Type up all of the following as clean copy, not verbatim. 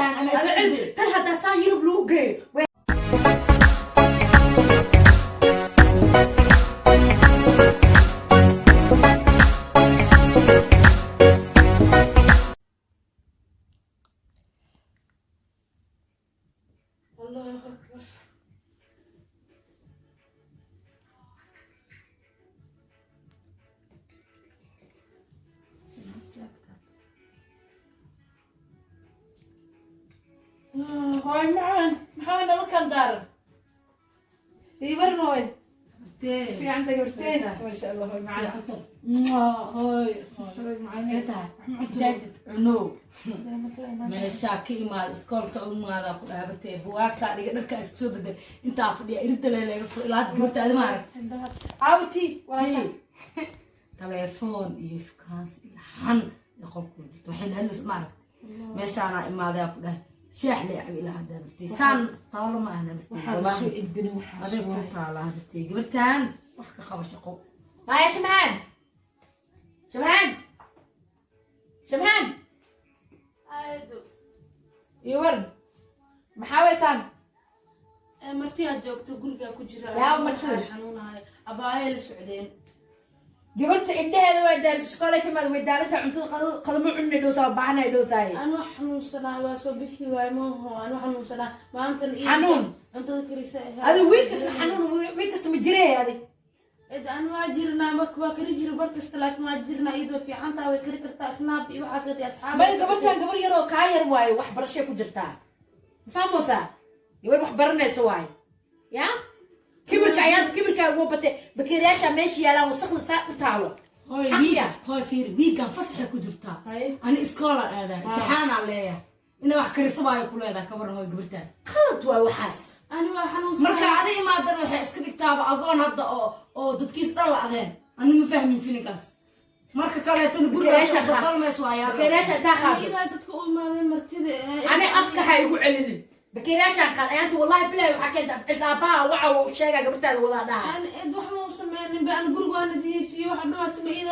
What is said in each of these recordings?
Gabartaan ama Hada celis, tan haddaa saan Yurub lagu geeyo way. Allahu akbar. Hooy macaan, maxaa nala daaran? Ii waran hooy. Fiican tahay horteen. Masha Allah, hooy macaan. Hooy, hooy macaan. Cunow meeshaa ka imaada, iskoolka u imaadaa ku dhaabatee, buwaagtaa dhiga, dharkaa iska soo bedel, intaa fadhiya, irinta leeleega furo ilaa hadda gabartaadi ma aragta. Caawiti walaasha. Telefoon iyo shukaansi iyo xan iyo qolku jirto, waxayna hadlayso ma aragta. Meeshaanaa imaadaa ku dhahay, shaax lee cabi ilaa hadda habartay saan taalo ma ahna habartay. Waxaan wallaahi soo edbinin waxaas. Aday ku taala habartay, gabartaan wax ka qaba shaqo. Maya, Shamhaan, Shamhaan, Shamhaan. Ii waran, maxaa weysaan? Martiyaa joogto, gurigaa ku jira. Yaa martida? Xanuunahay, abaayay la socdeen. Gabarta indhaheeda waa daarisa, iskoolay ka imaada, way daarintaa, cuntada qadamo cunina dhowsaa, baahanay dhowsaaye. Anuu xanuunsanaa, waa soo bixi waay maaho, anuu xanuunsanaa maanta. Xanuun? Cuntada karisa. Adi wiil kasta xanuun, wiil kasta ma jiree adi? Ed, anu waa jirnaa, marka waa kari jira bar kasta, laakiin waa jirnaa. Iyad way fiican tahay, way kari kartaa, snaab iyo waxaas iyo asxaab. May, gabartan gabar yaroo kaa yar waaye, waxbarashay ku jirtaa, ma fahmaysaa? Gabar wax baranaysa waaye. Ya kibirka ayaanta kibirkaa ugu batay, bakeeriyaasha meesha yaalaan, wasaqda saa u taalo. Hooy. Xaq Wiiga ya. Hooy, fiiri, wiigan fasaxay ku jirtaa. Haye. Ani iskoolaan aadaa, imtixaanaa leeyahay, inaa wax karisabaayo ku leedahay. Kabaran hooy gabartaan. Qalad waay waxaas. Ani waa xanuunsanaa. Marka ada imaadan waxay iska dhigtaaba agoon hadda oo dadkiis dhan la-adeen. Ani ma fahmin filinkaas. Marka kaleetana Bakeeriyaasha guriga qaad. dalmeys waayaa. Bakeeriyaasha intaa qaado. Iyadaa dadka u imaadeen martida. Ani afka ha igu celinin, bakeeriyaashaan qaad ayaanta. Wallahi bilahi, waxaa keenta afcis aabbaha waxa uu sheegaa gabartaada wadaa dhaha. Ani ed wax ma u sameynin ba, ani guriga waa nadiifiyey, waxa dhan waa sameeyey,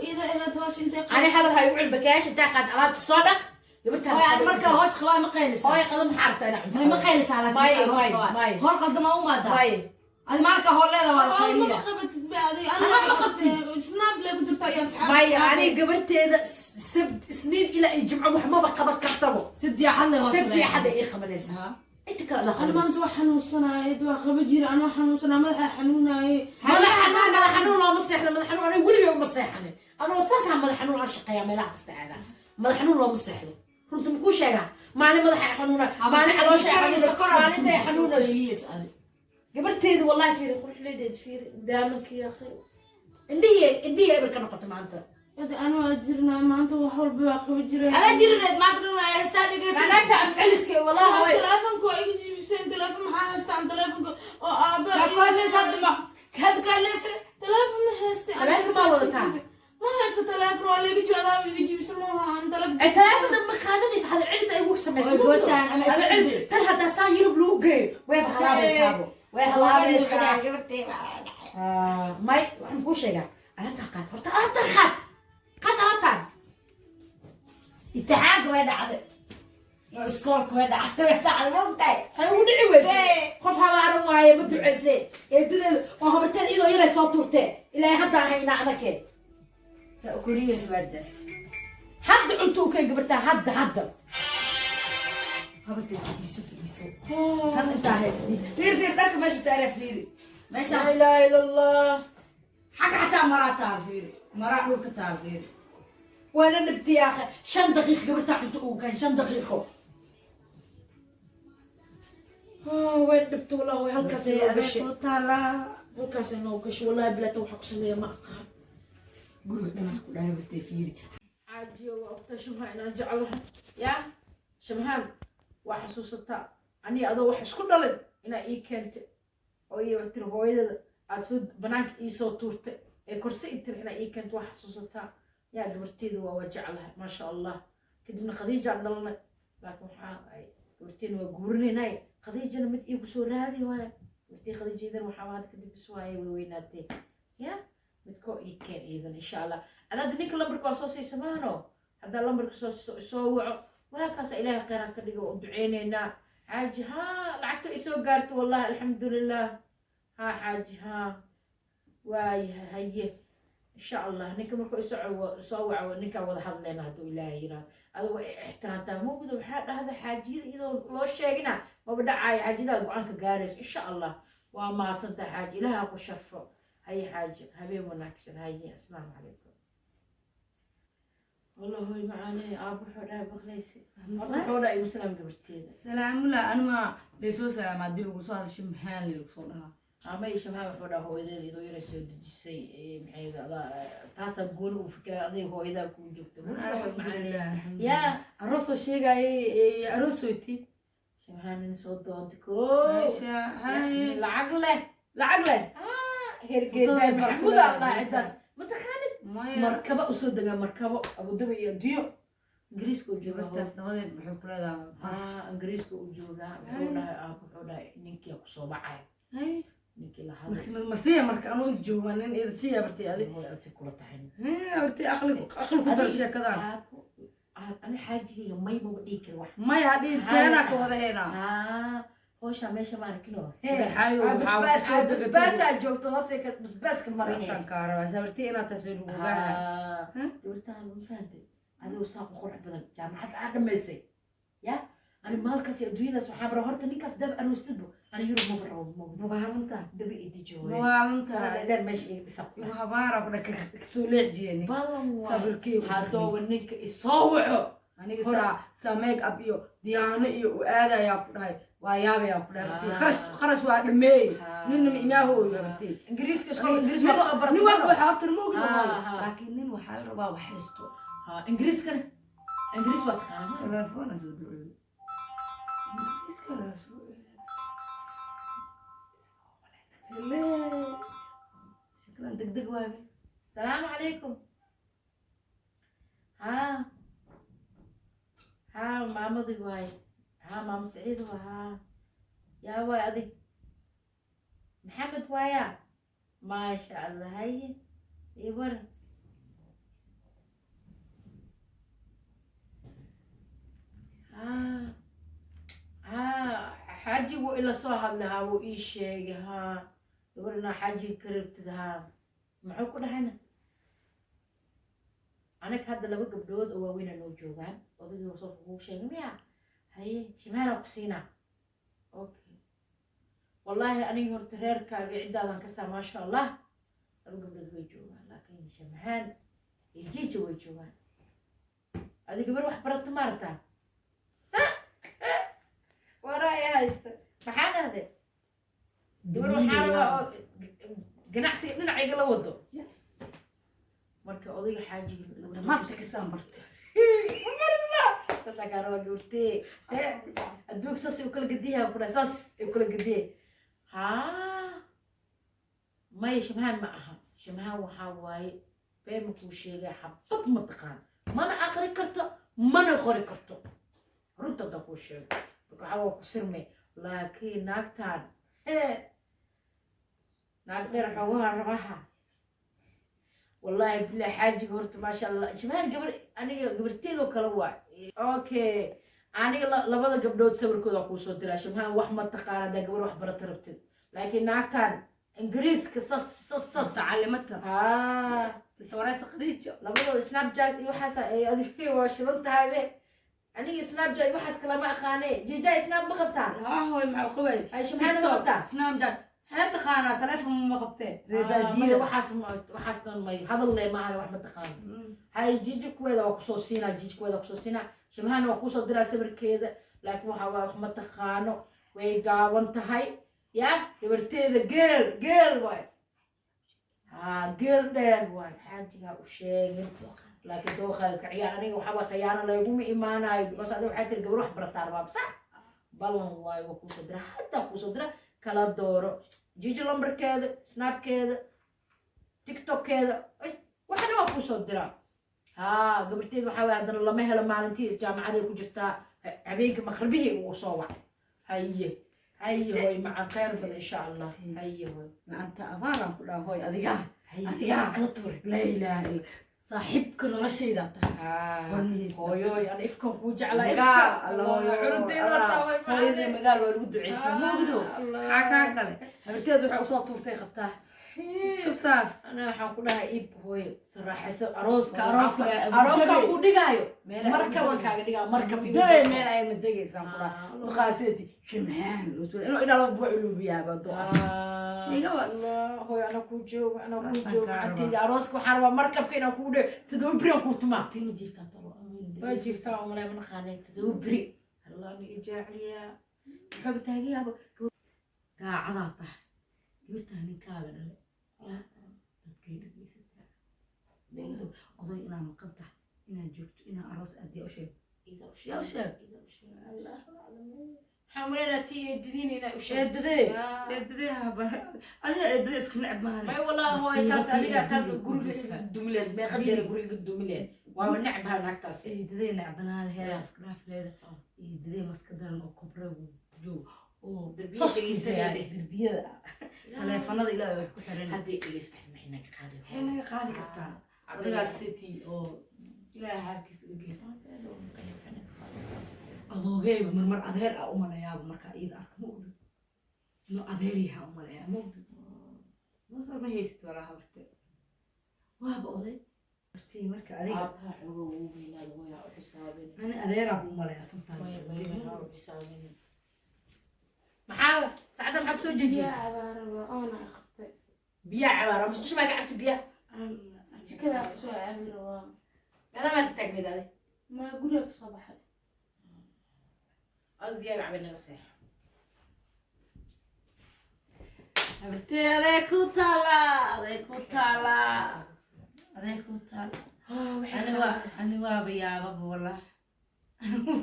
iyada ahayd hoosh intay. Ani hadal ha igu celin, bakeeriyaasha intaa qaad, alaabta soo dhaq gabartaada. Hooy, ad markaa hoosh qabaa ma qaylisaa? Hooy, qado maxaa rabtaa inaa cunto? May, ma qaylisaa laakiin May, markaa hoosh may, qabaa may. Hool qaldama u maadaa. May. Adi maalinkaa hool leeda waa la Howl qayliya. ma qabatid ba adiga. Ana wax ma qabtid. Snaab lee ku jirta iyo asxaab. Maya, aniga gabarteeda sabt, isniin ilaa iyo jimco wax maba qaban kartabo. Sabti axad lee hoosh. Sabti axad ay ii qabanaysaa. Ha? Inta kale adaa Ani qabanaysa. maanta waa xanuunsanaaye, waa qaba jira, anoo xanuunsanaa, madaxa xanuunaaye. Madax xanuun, madax xanuun looma seexdo. Madax xanuun aniga weligay uma seexanin, anoo saasaa madax xanuun aan shaqeeyaa, meelaha kasta aadaa. Madax xanuun looma seexdo, runta makuu sheegaa? Maalin madaxa ay xanuuna, maalin caloosha ay xanuuna, maalinta ay xanuunayso gabarteedu. Wallahi fiiri quruxleedeed, fiiri daamanka ya akhi, indhihii indhihii eber ka noqoto maanta. Ed, ani waa jirnaa maanta, wax walba waa qaba jiray. Adaa jirineed maanta dhan waa heestaa dhegeysan. Naagta afceliska wallahi way. Teleefonka waa iga jibiseen. Teleefon maxaa haystaan? Teleefonka oo aaba. Kaa ku hadlaysa hadda, ma kaad ku hadlaysa? Teleefon ma haystay. Teleefon maa wadataa? Ma haysto teleefon, waa laiga jibi, adaaba iga jibisa maaha aan teleefon. Ay, teleefonta ma qaadanaysa, hadal celis ay ugu samaysa. Way gootaan ama Hadal celis. Tan haddaa saan Yurub lagu geeyo way halaabaysaabo, way halaabaysaa. May, waxaan kuu sheegaa, alaabtaa qaad horta, alaabtaa qaad, qaad alaabtaan. Imtixaanka way dhacday oo iskoolka way dhacday, way dhacday, ma ogtahay? Waxay ugu dhici weysay qof habaaran waaye, ma duceyse eedadeeda oo habarteed iyadoo yaray soo tuurtee. Ilaahay haddaan haynaa anakee. Saa u koriyeysa waa daash. Hadda cunto u keen gabartaa, hadda hadda. Habartay, fadhiiso, fadhiiso. Tan intaa haysadi, fiir, fiir dharka meesha saara, fiiri meesha. Laa ilaaha ila Allah. Xagga xataa maraa taal, fiiri, maraa dhulka taal, fiiri. Waana dhibtay ya akhi, 5 daqiiq gabartaa cunto ugu keen, 5 daqiiqo. Waan dhibtay wallah, way halkaas inoo gashay. Ku taalaa. Halkaas inoo gashay, wallahi bilata waxaa ku sameeya ma aqaan. Guriga dhanac ku dhahay habartay, fiiri. Caajiyo waa ogtaa Shamhaan inaan jeclahay ya Shamhaan, waa xasuusataa aniga adoo wax isku dhalin inaa ii keentay oo ii tiri hooyadada aad soo banaanka iisoo tuurtay ee korse i tiri inaa ii keento, waa xasuusataa yaa? Gabarteeda waa jeclahay, maasha Allah. Kadibna Khadiijaan dhalanay, laakiin waxaa ay gabarteena waa guurinaynay. Khadiijana mid iigu soo raadi waaya gabartee Khadiijadan, waxaa hadda kadib bis waaye, way weynaatee ya, midkoo ii keen iidan insha Allah. Adaada ninka lambarka waa soo siisa maano, haddaa lambarka soo waco. Waa kaasa, Ilaahay khayr ha ka dhigo, u duceynaynaa. Xaaji, haa, lacagta ay soo gaarto, wallahi alxamdulilah. Haa xaaji, haa, waayahay, haye, insha Allah. Ninka markuu isoo soo waco, ninkaa wada hadleyna hadduu Ilaahay yiraahdo. Adigo ay ixtiraamtaa mawda, waxaa dhahda xaajiyada iyadoo loo sheegina maba dhacaayo, xaajiyadaha go-aanka gaarayso, insha Allah. Waa mahadsantahay xaaji, Ilaaha ku sharfo. Haye xaaji, habeen wanaagsan. Haye, asalaamu calaykum. Wallah hoy macaane, aab wuxuu dhahay baqlaysi, wuxuu dhahay igu salaam gabarteeda. Salaamula, anima laysoo salaama haddii lagu soo hadasho, maxaa lagu soo dhahaa? Ama isha maxaa wuxuu dhaha hooyadeeda idoo yara soo dejisay, maxay adaa taasaa gooni uu fikiraa, adiga hooyadaa kuu joogta. Alxamdulilah. Yaa. Aroosoo sheegaaye, aroosoyti. Shamhaan nin soo doontay koo lacag leh. Lacag leh. Hergeeda. Wadada Maxamuud barkuleeda. Allah, cidaas mataqaanid? Maya. Markaba usoo degaa, markabo Abudabi iyo adduunyo, Ingiriiska uu joogaa. Gabartaas dabadeed maxay ku leedahay? Haa, Ingiriiska uu joogaa. Wuxuu dhahay aab, wuxuu dhahay ninkii kusoo bacay, ninkii la hadlay. Masiya marka anuu inta joogaa nin ida siya bartay adi. Hooy, ad si kula tahay. Bartay, aqli aqli ku dar sheekadaan. Aabo, ani xaajigayga may maba dhihi kari wax. Maya, hadhiin teenaa ka wada heynaa. Haa, howshaa meesha ma arkino. Xaayo, waxaa ku soo degatay. Basbaasaa joogto, hoosay ka basbaaska marinay. Saasaan kaa rabaa, sabartay inaad tahay lagu ogaha. Haa, gabartaan ma fahantay? Adigo saa ku qurux badan, jaamacad aa dhamaysay, ya ani maalkaas iyo adduunyadaas waxaa bara horta ninkaas daba aroostadbo, ani Yurub maba rabo, maba. Mabaalanta. Daba idijo. Mabaalanta. Sanada dheer meesha iga dhisa. Igu habaara ku dhaka kasoo leexjiyeni. Ballan waay. Sabirkeygu. Haddooba ninka isoo waco. Aniga saa make up iyo diyaano iyo u aadayaa ku dhahay, waa yaabayaa ku dhahay bartay. Kharash kharash waa dhameey, ninna ma imaahooyo bartay. Ingiriiska iskool Ingiriis waa soo baratay. Nin walba waxaa horta ma ogid, laakiin nin waxaa la rabaa wax haysto. Ingiriiskana, Ingiriis waa taqaanaa. Telefoona soo duceeyo, Ingiriiska laa soo hele, shaklan degdeg waabe. Asalaamu calaykum. Haa haa, maamadii waaye. Haa, maamo Saciid waa. Haa, yaa waay adig? Maxamed waaya, maasha Allah. Haye, ii waran. Haa haa, xaaji wuu ila soo hadlay. Haa, wuu ii sheegay. Haa, gabar inaa xaajiga ka rabtid. Haa, muxuu ku dhahayna? Anaga hadda laba gabdhood oo waaweyna noo joogaan. Odaygii soo kuu sheegay miya? Haye, shimaanaa ku siinaa. Okay, wallaahi aniga horta reerkaaga ciddaadan ka saa, maasha Allah, laba gabdhood way joogaan, laakiin Shamhaan iyo Jiija way joogaan. Adi gabar wax barata maarata waraa i haysta. Maxaa dhahday gabar? Waxaa rabaa oo ganacsiga dhinacayga la wado. Yes. Marka odayga xaajiga Maanta kastaan bartay. Saasaa kaa rabaa gabartee. Adduunka saas u kala gediyaha ku dhahay, saas ay kala gediye. Haa, maya, Shamhaan ma aha. Shamhaan waxaa waaye, been ma kuu sheegaya, xabad ma taqaan, mana aqri karto, mana qori karto, runta hadda kuu sheego. Marka waxaa waa ku sirmay, laakiin naagtaan naag dheer xoogaha rabaha, wallaahi bilahi. Xaajiga horta maasha Allah, Shamhaan gabar aniga gabarteedoo kale waay. Okay, aniga labada gabdhood sawirkooda kuu soo diraa. Shamhaan wax ma taqaan, haddaa gabar wax barata rabtid, laakiin naagtaan Ingiriiska sas sas sas. Mutacalimata. Haa. Tawaraysa Khadiija. Labadooda Snapchat iyo waxaas ay adiga waa shidan tahay be. Aniga Snapchat iyo waxaas kalama aqaane. Jija, Snap ma qabtaa? Haa hooy, maxaa qabay? Ay, Shamhaan ma qabtaa? Snapchat maxay taqaanaa? Telefoon ma qabtee reer Ah, maya. baadiya. Waxaas waxaas dhan may hadal le maahan, wax ma taqaano. Hay, Jiji kuweeda waa kusoo siinaa, Jiji kuweeda waa kusoo siinaa, Shamhaan waa kusoo diraa sawirkeeda, laakiin waxa waa wax ma taqaano, way gaaban tahay. Ya gabarteeda geel geel waay. Haa, geel dheer waay. Xaajigaa u sheegin, laakiin dooqaaga ka ciyaar. Aniga waxaa waa khiyaano layguma imaanayo, because adiga waxay tiri gabar wax barataa rabaa. Sax, ballan waayo, waa kuusoo dira, haddaa kuusoo dira. Kala dooro Jiji lambarkeeda, Snapkeeda, TikTokkeeda, waxna waa kuusoo diraa. Haa, gabarteed waxaa waay haddana lama helo maalintii, jaamacaday ku jirtaa, habeenka maqribihii uu soo wacay. Haye haye hooy maca, khayr badan insha Allah. Haye hooy. Maanta abaaraan ku dhaha hooy, adigaa. Haye. Adigaa. Kala tuure. Laa ilaaha illa. Saaxiibka noloshaydaa tahay. War mihaysa. Hooyoy, ana ifkan kuu jeclaa. Magaal, alla hooyo, alla, hooyadii magaal waa lagu duceystaa, ma ogdo? Maxaa kaa gale? Habarteed waxay usoo tuurtay qabtaa, iska saaf. Ana waxaan ku dhahay iib hooyo, saraaxayso arooska. Waxaan Arooska ku dhahay Abu arooska Dhabi. Kuu dhigaayo Meel markab waan kaaga dhigaa, markab igu Dhabe dhig. Meel ay ma degaysaan ku dhahay. Ah. Maqaaseti shimhaan inuu idhalo buu iluubiyaaba doa. Iga wad. Allah, hooyo, ana kuu joogo, ana kuu Saasaan joogo. kaa rabaa. Gacantayda arooska waxaan rabaa markabka inaan kugu dhigo, 7 beri aan kuu tumaa. Tima jiiftaa talo. Waa jiiftaa oo malay, ma naqaanay 7 beri. Allah, aniga jeceliyaa, wuxuuba taagayaaba. Daacadaa tahay, gabartaa ninkaaga dhale dadkay dhegeysataa. Oday inaa maqan tahay, inaad joogto, inaa aroos aad yaa u sheeg, yaa u sheeg. Waxaan maleynayaa tii eedadiin inay u sheegto. Eedadee, eedadee haba adiga, eedadee iska neceb maahane. May walaa hooyo, taas Masiibo aniga taas tii guriga eedadii iga dumileed, meeqa jeer guriga iga dumileed, waaba necbaha naagtaas. Eedadee necbanaada, heedaa iska dhaaf leeda. Eedadee maska daran oo kobra joog oo Darbiyada sos dhegeysanayde. Darbiyada taleefanada ilaahay wax ku xiran. Haddii dhegeysta maxay naga qaaday? Maxay naga qaadi kartaa odagaas city oo ilaahay xaalkiisa ogyahay? Adoogeyba marmar adeer ah umalayaaba markaa iyada arka, ma ogdo inuu adeer yahaa umalayaa, ma ogdo markar ma haysid walaa habartee, waaba oday hortii marka adiga. Aabaha xooga ugu weynaada hooyaa u xisaabin. Ani adeeraa bu umalayaa sometimes. Hooya u xisaabin. Maxaa saacadda maxaa kusoo jeejiyey? Biyaa cabaaraba oona qabtay. Biyaa cabaara, musqusha maa ka cabto biyaa? Jikadaa kasoo cabi rabaa. Meelaha maad taagneed adi? Ma guriga kasoo baxay. Ad biyaa cabay, naga seexo. Habartee aday ku taalaa, aday ku taalaa, aday ku taalaa. Ani waa, ani waaba yaababa wallah,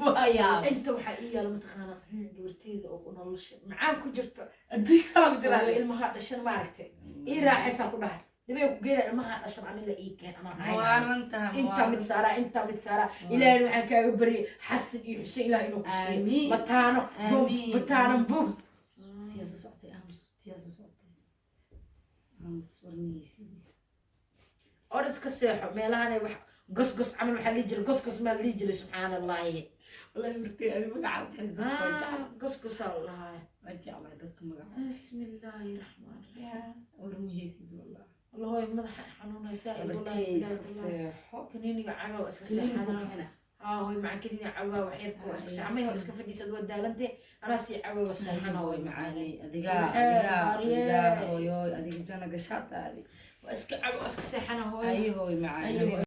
waa yaaba. Inta waxaa ii yaala mataqaana gabarteyda oo nolosha macaan ku jirta. Adduunka ku jiraa. Hooyo, ilmaha dhashan maaragtay ii raaxaysaa ku dhahay, dabay ku geynaa ilmaha dhashan, ani la ii keen anaa caynaayo. Maalintaha. Intaa mid saaraa, intaa mid saaraa. Ilaahayna waxaan kaaga baryay Xasan iyo Xuseen ilaah inuu ku siiyo. Aamiin. Mataano bum. Aamiin. Mataano bum. Tiyaa soo socotay, aamus, tiyaa soo socotay, aamus, warmihaysid. Or iska seexo, meelahana wax gosgos camal waxaa lihi jiray, gosgos maa lihi jiray, subxaan allahi. Wallahi martay adi magaca bixis dadka waa jeclay. Gosgosaa la dhahaa. Waa jeclay dadka magaca. Bismi illaahi raxmaan raxiim. Warmihaysid wallah. Wallahi madaxa xanuunaysaa. Habartay iska seexo. Kaniiniga cagaa iska Kaniini buu seexanaa. keena. Haa hooy macan, kaniiniga cabaa wax yarka waa iska seexa, may iska fadhiisad, waa daalante, anaa sii cabaa, waa seexanaa. Hooy Hooy macaaney, adiga Maxay, adiga Maariye. Adiga hooyoy, adiga jana gashaata adi. Waa iska cabo, waa iska seexana hooy. Ayo hooy macaaney. Ayo.